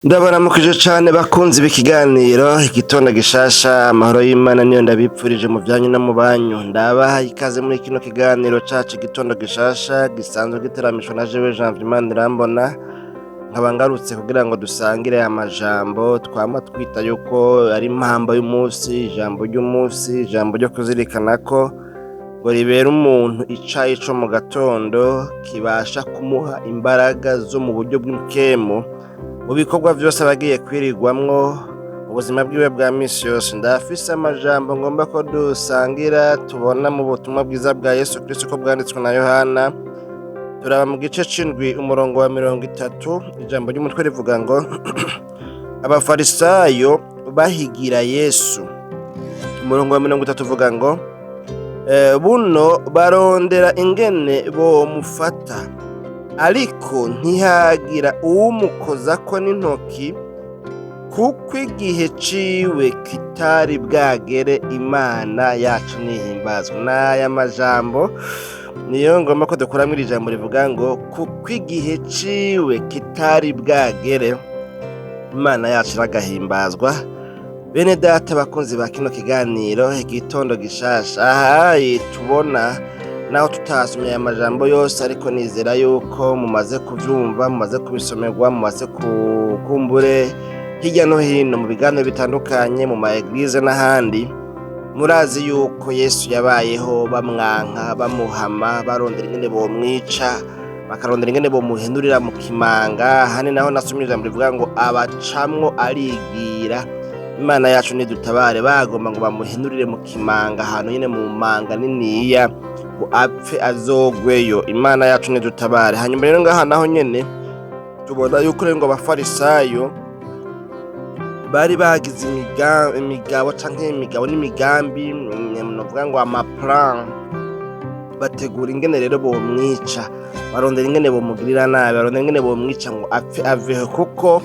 Ndabaramukije cane bakunzi b'ikiganiro Igitondo Gishasha. Amahoro y'Imana niyo ndabipfurije mu vyanyu no mu banyu. Ndabahaye ikaze muri kino kiganiro cacu Igitondo Gishasha, gisanzwe giteramishwa na jewe Janvier Manirambona. Nkaba ngarutse kugira ngo dusangire amajambo twama twita yuko ari impamba y'umunsi, ijambo ry'umunsi, ijambo ryo kuzirikana ko ngo ribera umuntu icayi co mu gatondo, kibasha kumuha imbaraga zo mu buryo bw'impwemu mu bikorwa vyose aba agiye kwirirwamwo mu buzima bwiwe bwa misi yose. Ndafise amajambo ngomba ko dusangira, tubona mu butumwa bwiza bwa Yesu Kristo ko bwanditswe na Yohana. Turaba mu gice c'indwi, umurongo wa 30. Ijambo ry'umutwe rivuga ngo: "Abafarisayo bahigira Yesu." Umurongo wa 30 uvuga ngo: "Buno barondera ingene bomufata, ariko ntihagira uwumukozako n'intoki, kuko igihe ciwe kitari bwagere. Imana yacu nihimbazwe." N'aya majambo niyo ngomba ko dukuramwo iri jambo rivuga ngo: "Kuko igihe ciwe kitari bwagere." Imana yacu iragahimbazwa. Bene data bakunzi ba kino kiganiro Igitondo Gishasha, ahaye tubona naho tutasomye aya majambo yose, ariko nizera yuko mumaze kuvyumva, mumaze kubisomerwa, mumaze kukumbure hirya no hino mu biganiro bitandukanye, mu ma église n'ahandi. Murazi yuko Yesu yabayeho bamwanka, bamuhama, barondera ingene bomwica, bakarondera ingene bomuhindurira mu kimanga. Ahandi naho nasomye ijambo rivuga ngo: "Abacamwo arigira." Imana yacu nidutabare. Bagomba ngo bamuhindurire mu kimanga, ahantu nyene mu manga niniya, ngo apfe azogweyo. Imana yacu nidutabare. Hanyuma rero ngaha naho nyene tubona yuko rero ngo abafarisayo bari bagize imigabo canke imigabo n'imigambi, novuga ngo ama plan. Bategura ingene rero bomwica, barondera ingene bomugirira nabi, barondera ingene bomwica ngo apfe aveho, kuko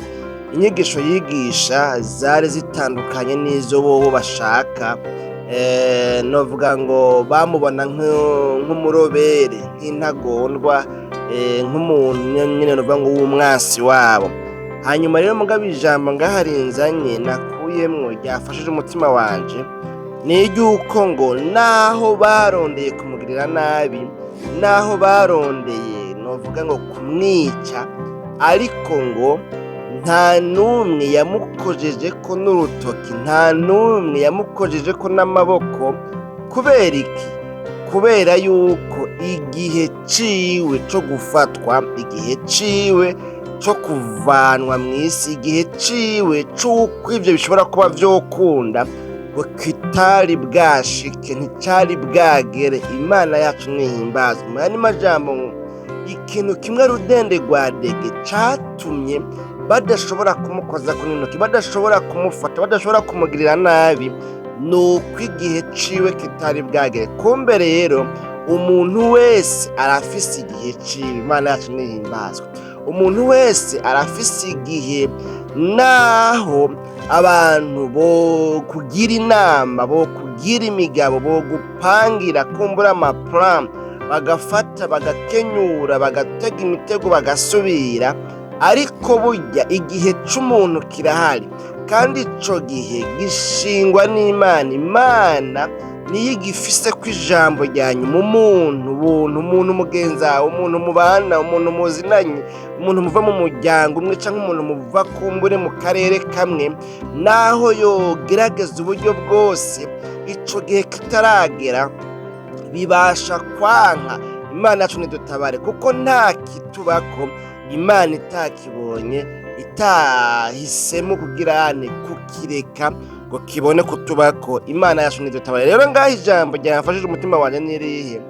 inyigisho yigisha zari zitandukanye n'izo bobo bashaka. Novuga ngo bamubona nk'umurobere, nk'intagondwa, nk'umuntu nyene novuga ngo w'umwansi wabo. Hanyuma rero mugabo ijambo ngaha rinzanye nakuyemwo ryafashije umutima wanje ni iry'uko ngo naho barondeye kumugirira nabi, naho barondeye novuga ngo kumwica, ariko ngo nta n'umwe yamukojejeko n'urutoki, nta n'umwe yamukojejeko n'amaboko. Kubera iki? Kubera yuko igihe ciwe co gufatwa, igihe ciwe co kuvanwa mw'isi, igihe ciwe c'uko ivyo bishobora kuba vyokunda ngo kitari bwashike, nticari bwagere. Imana yacu nihimbazwe. Mu yandi majambo, ngo ikintu kimwe rudende rwa dege catumye badashobora kumukozako n'intoki, badashobora kumufata, badashobora kumugirira nabi, ni uko igihe ciwe kitari bwagere. Kumbe rero umuntu wese arafise igihe ciwe. Imana yacu nihimbazwe. Umuntu wese arafise igihe, naho abantu bo kugira inama, bo kugira imigabo, bo gupangira kumbura ama plan, bagafata, bagakenyura, bagatega imitego, bagasubira, ariko burya igihe c'umuntu kirahari, kandi ico gihe gishingwa n'Imana. Imana niyo igifise ko ijambo rya nyuma. Umuntu buntu, umuntu mugenzi wawe, umuntu mubana, umuntu muzinanye, umuntu muva mu muryango umwe canke umuntu muva kumbure mu karere kamwe, naho yogerageza uburyo bwose, ico gihe kitaragera bibasha kwanka. Imana yacu nidutabare, kuko nta kitubako Imana itakibonye, itahisemo kugira ane kukireka ngo kibone kutubako. Imana yacu nidutabare. Rero ngaho ijambo ryamfashije umutima wanje nirihe?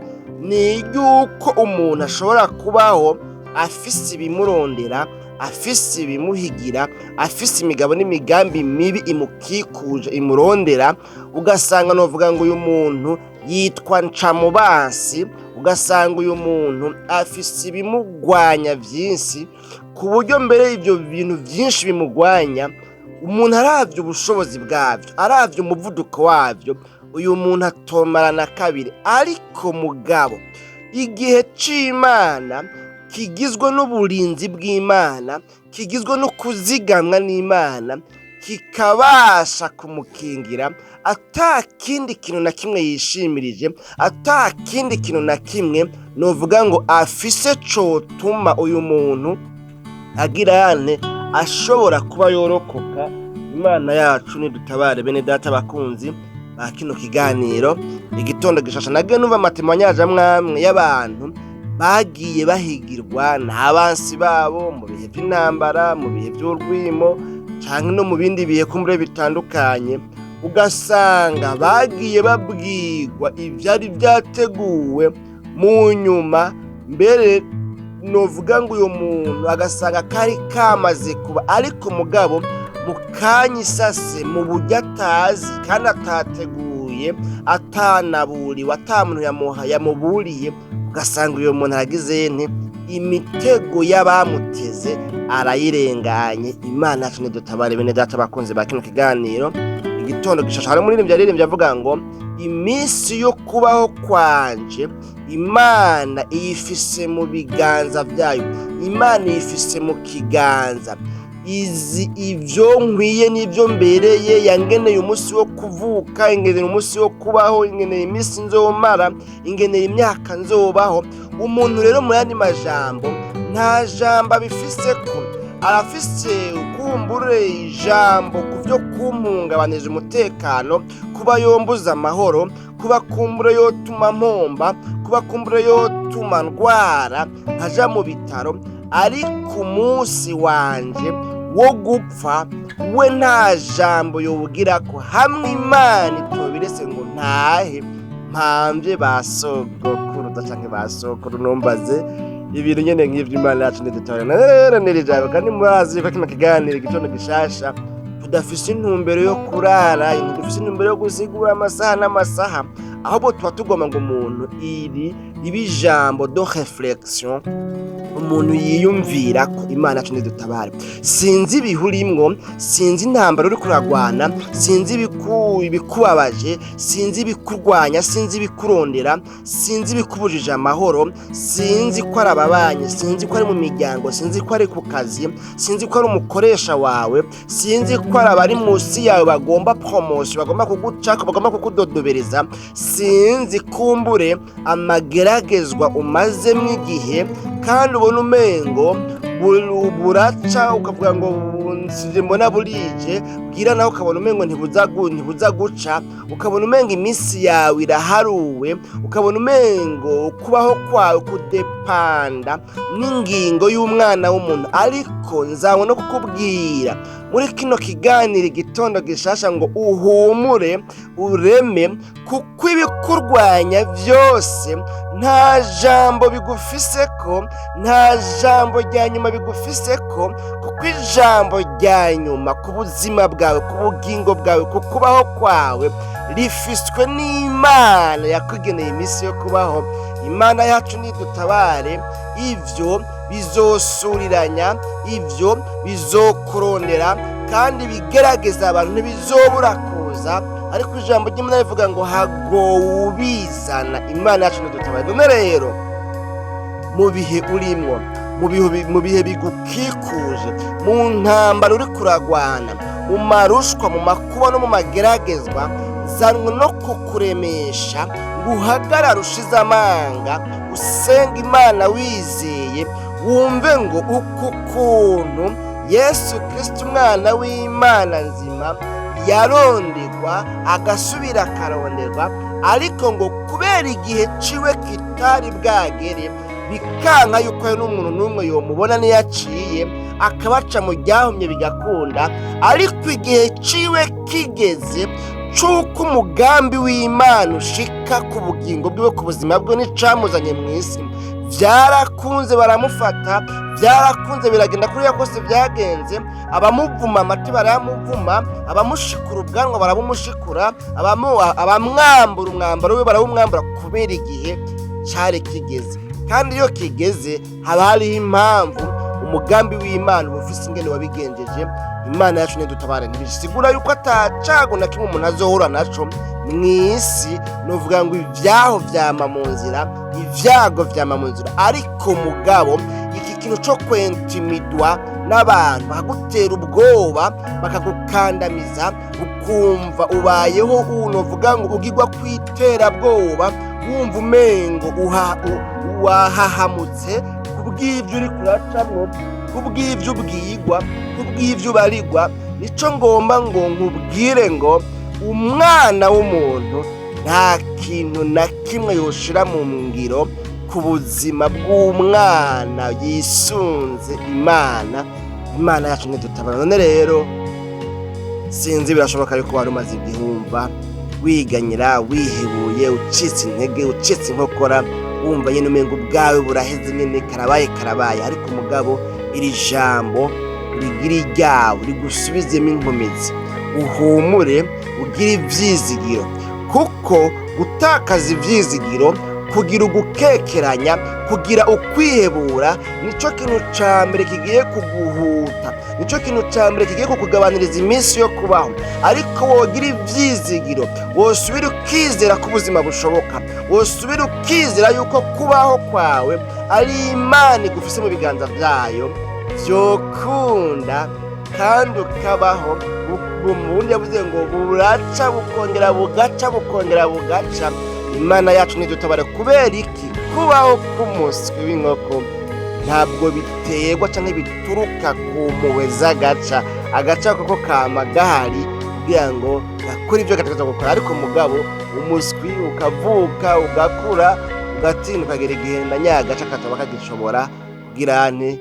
Ni iry'uko umuntu ashobora kubaho afise ibimurondera, afise ibimuhigira, afise imigabo n'imigambi mibi imukikuje, imurondera, ugasanga novuga ngo uyu muntu yitwa ncamubansi, ugasanga uyu muntu afise ibimugwanya vyinshi, ku buryo mbere ivyo bintu vyinshi bimugwanya, umuntu aravye ubushobozi bwavyo, aravye umuvuduko wavyo, uyu muntu atomara na kabiri. Ariko mugabo igihe c'Imana Kigizwe n'uburinzi bw'Imana, kigizwe no kuzigamwa n'Imana, kikabasha kumukingira ata kindi kintu na kimwe yishimirije, ata kindi kintu na kimwe novuga ngo afise cotuma uyu muntu agirane ashobora kuba yorokoka. Imana yacu nidutabare. Bene data bakunzi ba kino kiganiro Igitondo Gishasha, nagiye numva ama témoignages amwamwe y'abantu bagiye bahigirwa n'abansi babo mu bihe vy'intambara, mu bihe vy'urwimo, canke no mu bindi bihe kumbure bitandukanye, ugasanga bagiye babwirwa ivyari vyateguwe mu nyuma. Mbere novuga ngo uyu muntu agasanga kari kamaze kuba, ariko mugabo mu kanya isase, mu buryo atazi kandi atateguye, atanaburiwe, ata muntu yamuburiye, ugasanga uyu muntu aragize nte? Imitego y'abamuteze arayirenganye. Imana yacu nidutabare. Bene data bakunzi ba kino kiganiro Igitondo Gishasha, hari umuririmbyi yaririmbye avuga ngo: "Iminsi yo kubaho kwanje Imana iyifise mu biganza vyayo, Imana iyifise mu kiganza, izi ivyo nkwiye n'ivyo mbereye. Yangeneye umunsi wo kuvuka, ingeneye umunsi wo kubaho, ingeneye iminsi nzomara, ingeneye imyaka nzobaho." Umuntu rero, mu yandi majambo, nta jambo abifise ko arafise kumbure ijambo ku vyo kumpungabaniza umutekano, kuba yombuza amahoro, kuba kumbure yotuma mpomba, kuba kumbure yotuma ndwara nkaja mu bitaro, ariko umunsi wanje wo gupfa we nta jambo yowugirako, hamwe Imana itobirese ngo ntahe mpamvye ba sogokuruza canke ba sokuru. Numbaze ibintu nyene nk'ivyo. Imana yacu ntidutabare. Rero niri jambo, kandi murazi ko kino kiganiro Igitondo Gishasha tudafise intumbero yo kurara, ntidufise intumbero yo gusigura amasaha n'amasaha, ahubwo tuba tugomba ngo umuntu iri ribe ijambo de réflexion, umuntu yiyumvira ko. Imana yacu ntidutabare. Sinzi ibihe urimwo, sinzi intambara uri kuragwana, sinzi ibikubabaje, sinzi ibikurwanya, sinzi ibikurondera, sinzi ibikubujije amahoro, sinzi ko ari ababanyi, sinzi ko ari mu miryango, sinzi ko ari ku kazi, sinzi ko ari umukoresha wawe, sinzi ko ari abari munsi yawe bagomba promotion, bagomba kugucako, bagomba kukudodobereza, sinzi kumbure amageragezwa umazemwo igihe kandi ubona umengo buraca, ukavuga ngo nsivye mbona burije, bwira nawe ukabona umengo ntibuza guca, ukabona umengo iminsi yawe iraharuwe, ukabona umengo kubaho kwawe kudepanda n'ingingo y'umwana w'umuntu. Ariko nzanywe no kukubwira muri kino kiganiro Igitondo Gishasha ngo uhumure, ureme, kuko ibikurwanya vyose nta jambo bigufiseko, nta jambo rya nyuma bigufiseko, kuko ijambo rya nyuma ku buzima bwawe, ku bugingo bwawe, ku kubaho kwawe rifiswe n'Imana yakugeneye iminsi yo kubaho. Imana yacu nidutabare. Ivyo bizosuriranya, ivyo bizokurondera kandi bigerageza abantu ntibizobura kuza, ariko ijambo ry'Imana rivuga ngo hagowe ubizana. Imana yacu nidutabare. None rero mu bihe urimwo, mu bihe bigukikuje, mu ntambara uri kuragwana, mu marushwa, mu makuba no mu mageragezwa, zanwe no kukuremesha ngo uhagarare ushize amanga, usenga Imana wizeye, wumve ngo uku kuntu Yesu Kirisito, umwana w'Imana nzima, yaronderwa agasubira akaronderwa, ariko ngo kubera igihe ciwe kitari bwagere bikanka yuko hari n'umuntu n'umwe yomubona niyo aciye akabaca mu ryahumye bigakunda, ariko igihe ciwe kigeze c'uko umugambi w'Imana ushika ku bugingo bwiwe, ku buzima bwe n'icamuzanye mu isi, byarakunze baramufata, byarakunze biragenda kuriya kose byagenze. Abamuvuma amati barayamuvuma, abamushikura ubwanwa barabumushikura, abamwambura umwambaro we barawumwambura, kubera igihe cari kigeze. Kandi iyo kigeze haba hariho impamvu, umugambi w'Imana uba ufise ingene wabigenjeje. Imana yacu ntidutabare. Ntibisigura yuko atacago na kimwe umuntu azohura naco mw'isi. Novuga ngo ivyaho vyama mu nzira, ivyago vyama mu nzira, ariko mugabo Ikintu cyo kwentimidwa n'abantu bakagutera ubwoba, bakagukandamiza, ukumva ubayeho unovuga ngo ugirwa kw'iterabwoba, wumva umengo wahahamutse kubw'ibyo uri kuracamwo, kubw'ibyo ubwigwa, kubw'ibyo ubarigwa. Nico ngomba ngo nkubwire ngo umwana w'umuntu nta kintu na kimwe yoshira mu ngiro ku buzima bw'umwana yisunze Imana. Imana yacu ntidutabara. None rero sinzi, birashoboka yuko wari umaze igihe wumva wiganyira, wihebuye, ucitse intege, ucitse inkokora, wumva nyine umengo ubwawe buraheze nyine, karabaye karabaye. Ariko umugabo, iri jambo rigira iryawe rigusubizemo inkomezi, uhumure, ugire ivyizigiro, kuko gutakaza ivyizigiro, kugira ugukekeranya, kugira ukwihebura, nico kintu ca mbere kigiye kuguhuta, nico kintu ca mbere kigiye kukugabaniriza iminsi yo kubaho. Ariko wogira ivyizigiro, wosubira ukizera ko ubuzima bushoboka, wosubira ukizera yuko kubaho kwawe ari Imana igufise mu biganza vyayo, vyokunda kandi ukabaho. Mu bundi yavuze ngo buraca bukongera bugaca, bukongera bugaca. Imana yacu ntidutabare. Kubera iki? Kubaho k'umuswi w'inkoko ntabwo biterwa canke bituruka ku mpuhwe z'agaca. Agaca koko kama gahari kugira ngo gakore ivyo gategerezwa gukora, ariko mugabo umuswi ukavuka, ugakura, ugatinda, ukagera igihe na nyagaca kataba kagishobora kugira nte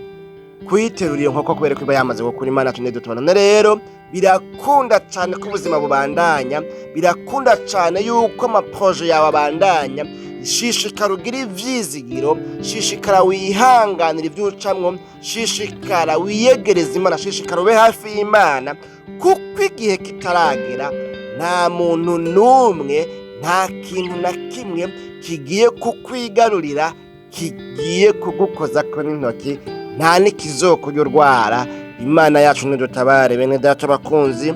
kuyiterura iyo nkoko, kubera ko iba yamaze gukura. Imana yacu ntidutabara. None rero birakunda cane ko ubuzima bubandanya, birakunda cane yuko ama projets yawe abandanya. Shishikara ugire ivyizigiro, shishikara wihanganira ivyo ucamwo, shishikara wiyegereza Imana, shishikara ube hafi y'Imana, kuko igihe kitaragera nta muntu n'umwe, nta kintu na kimwe kigiye kukwigarurira, kigiye kugukozako n'intoki, nta n'ikizokurya urwara. Imana yacu nidutabare. Bene data bakunzi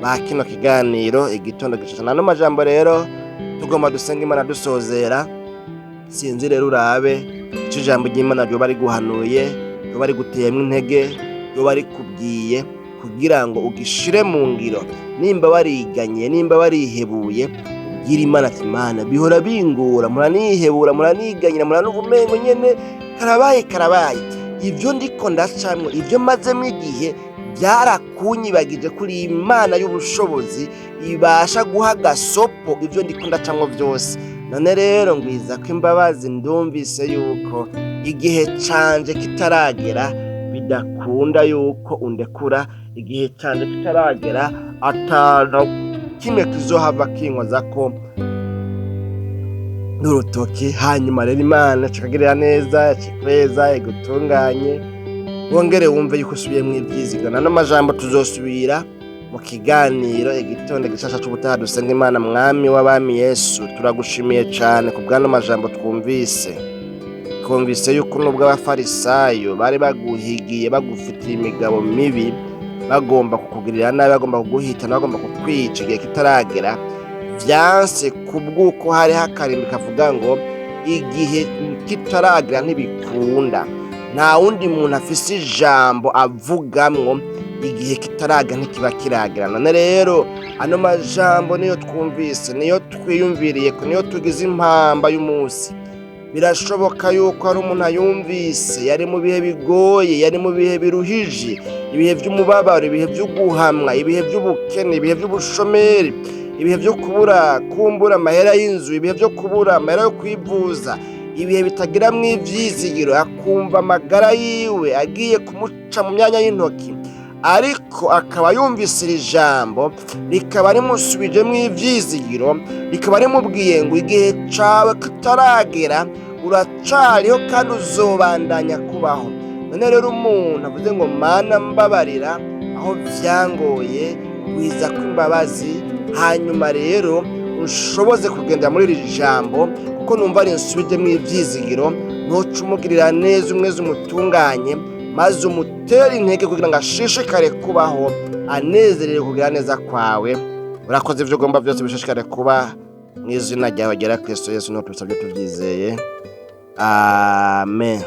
ba kino kiganiro Igitondo Gishasha, n'ano majambo rero tugomba dusenga Imana dusozera. Sinzi rero, urabe ico ijambo ry'Imana ryoba riguhanuye, ryoba riguteyemwo intege, ryoba rikubwiye kugira ngo ugishire mu ngiro. Nimba wariganye, nimba warihebuye, ubwire Imana ati: "Imana, bihora bingora, muranihebura, muraniganyira, muranumva umengo nyene karabaye karabaye. Ivyo ndiko ndacamwo, ivyo mazemwo igihe, byarakunyibagije kuri Imana y'ubushobozi ibasha guha gasopo ivyo ndiko ndacamwo vyose. None rero ngwiza ko imbabazi, ndumvise yuko igihe canje kitaragera bidakunda yuko undekura. Igihe canje kitaragera, atana kimwe kizohava kinkozako n'urutoki." Hanyuma rero Imana ikakugirira neza, ikikweza, igutunganye, wongere wumve yuko usubiyemwo ivyizigiro. Nano majambo tuzosubira mu kiganiro Igitondo Gishasha c'ubutaha. Dusenga Imana. Mwami w'abami Yesu, turagushimiye cane ku bw'ano majambo twumvise. Twumvise yuko nubwo abafarisayo bari baguhigiye, bagufitiye imigabo mibi, bagomba kukugirira nabi, bagomba kuguhitana, bagomba kukwica igihe kitaragera, vyanse kubw'uko hariho akarimbi kavuga ngo igihe kitaragera ntibikunda. Nta wundi muntu afise ijambo avugamwo igihe kitaragera, ntikiba kiragera. None rero ano majambo niyo twumvise, niyo twiyumviriye, niyo tugize impamba y'umunsi. Birashoboka yuko hari umuntu ayumvise yari mu bihe bigoye, yari mu bihe biruhije, ibihe by'umubabaro, ibihe byo guhamwa, ibihe by'ubukene, ibihe by'ubushomeri, ibihe byo kubura kumbura amahera y'inzu, ibihe byo kubura amahera yo kwivuza, ibihe bitagiramwo ivyizigiro, akumva amagara yiwe agiye kumuca mu myanya y'intoki, ariko akaba yumvise iri jambo rikaba rimusubijemwo ivyizigiro, rikaba rimubwiye ngo igihe cawe kitaragera uracariho kandi uzobandanya kubaho. None rero umuntu avuze ngo: "Mana, mbabarira aho vyangoye, wiza ko imbabazi, hanyuma rero unshoboze kugendera muri iri jambo kuko numva rinsubijemwo ivyizigiro." Ntuce umugirira neza, umweze, umutunganye, maze umutere intege kugira ngo ashishikare kubaho anezerewe kugira neza kwawe. Urakoze. Ivyo ugomba byose bishishikare kuba mu izina ryawe ryera Kristo Yesu niho tubisabye tuvyizeye, amen.